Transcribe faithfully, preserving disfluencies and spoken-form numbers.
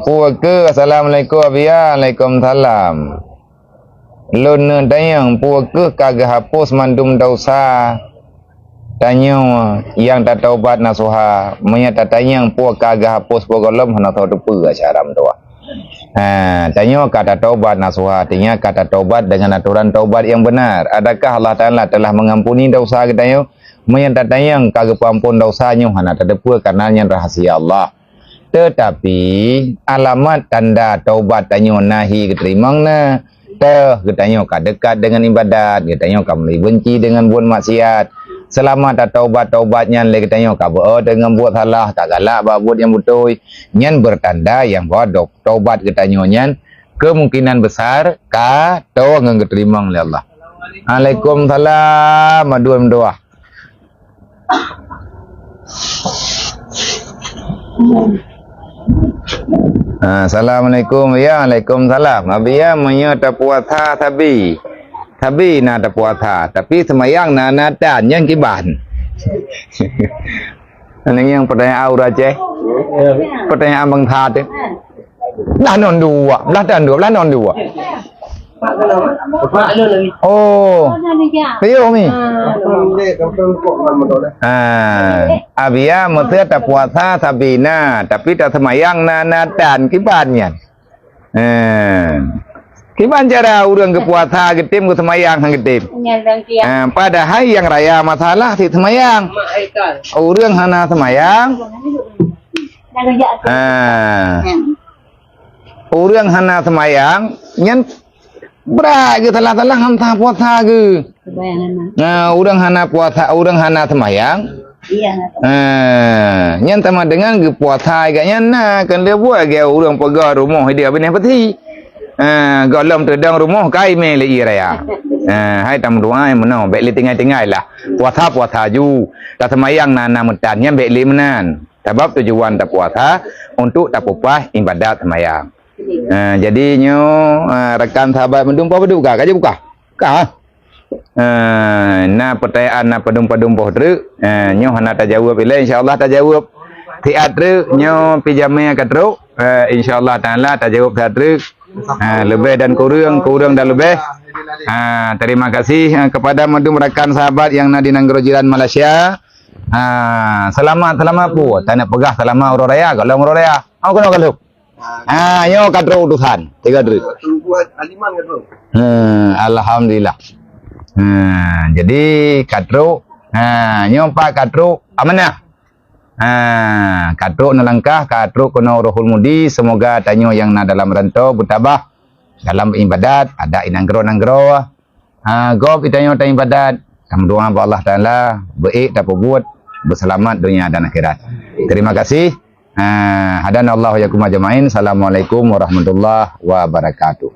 Peue keuh? Assalamualaikum, Abiya. Waalaikumsalam. Lôn neuk tanyong, peue keuh ka geuhapus mandum desya tanyoe nyang tataubat nasuha? Meunyoe tatanyong peue ka geuhapus, peue gohlom hana soe teupeu cara meutuah. Ha, tanyoe ka tataubat nasuha, artinya ka tataubat dengan aturan taubat yang benar. Adakah Allah Taala telah mengampuni desya geutanyoe? Meunyoe tatanyong ka geupeuampon desya, nyoe hana tateupeue, karena nyan rahasia Allah. Tetapi, alamat tanda taubat tanyoe na hi geuteurimong na, teuh geutanyoe ka dekat dengan ibadat, geutanyoe ka meuli benci dengan buet maksiat. Selama tataubat-taubat nyan lé geutanyoe ka beu-o teuh ngon buet salah, ka galak bak buet nyang beutôi, nyan beutanda nyang bahwa do-, taubat geutanyoe nyan kemungkinan besar ka teuh ngon geuteurimong lé Allah. Waalaikumsalam, madua meudoa. Ah, assalamualaikum. Ya, waalaikumsalam. Abiya, meunyoe tapuasa sabe. Sabe na tapuasa, tapi seumayang na, na tan, nyan kiban. Nyan nyang pertanyaan ureueng Aceh. Pertanyaan bansa teuh. Blah non dua, blah tan dua, blah non dua. Oh. Ayo mi. Ah, Abiya, meusé tapuasa sabe na, tapi taseumayang na, na tan, kiban nyan. Eh. Kiban cara ureueng geupuasa geutem, geuseumayang han geutem? Eh, padahai nyang raya masalah sit seumayang. Ureueng hana seumayang. Ah. Ureueng hana seumayang, nyan brat geuh salah-salah han sah puasa geuh. Nah, ureueng hana puasa, ureueng hana seumayang. Nah, nyan sama dengan geupuasa geuh nyan na, keuneuk buet geuh ureueng peugah rumoh idéh binéh peuti. Ah, gohlom teudong rumoh kai mé lé ie raya. Ah, hai tameudoa meunoe, bék lé tinggai-tinggai lah. Puasa-puasa ju, taseumayang na, na meutan, nyan bék lé meunan. Sabab tujuan tapuasa untuk tapeupaih ibadat seumayang. Ha, jadi nyoe, ha, rakan sahabat mandum, peue padum buka? Ka jibuka? Ka? Ha, na peutanyaan na padum-padum boh treuk. Ha, nyoe hana tajaweueb ilée, insya Allah tajaweueb. Siat treuk nyoe pijama ka trok. Ha, insya Allah taala tajaweueb siat treuk. Ha, leubeh dan kureueng, kureueng dan leubeh. Ha, terima kasih, ha, kepada mandum rakan sahabat nyang na di nanggroe jiran Malaysia. Ha, selamat, selamat peue? Taneuk peugah selamat uroe raya, gohlom uroe raya. Au keunoe ka lheueh. Ha, nyoe ka trok utosan, tiga treuk. Tunggu Aliman ka trok. Hmm, alhamdulillah. Ha, jadi ka trok. Ha, nyoe pat ka trok amanah. Ha, ka trok neulangkah, ka trok keunoe Rohul Mudi, semoga tanyoe nyang na dalam rantau beutabah dalam ibadat, adak i nanggroe-nanggroe. Ha, gob geutanyoe taibadat, tameudoa bak Allah Taala, beuék tapeubuet, beuseulamat donya dan akhirat. Terima kasih. Ha, hadanallahu wa iyyakum ajmain. Assalamualaikum warahmatullahi wabarakatuh.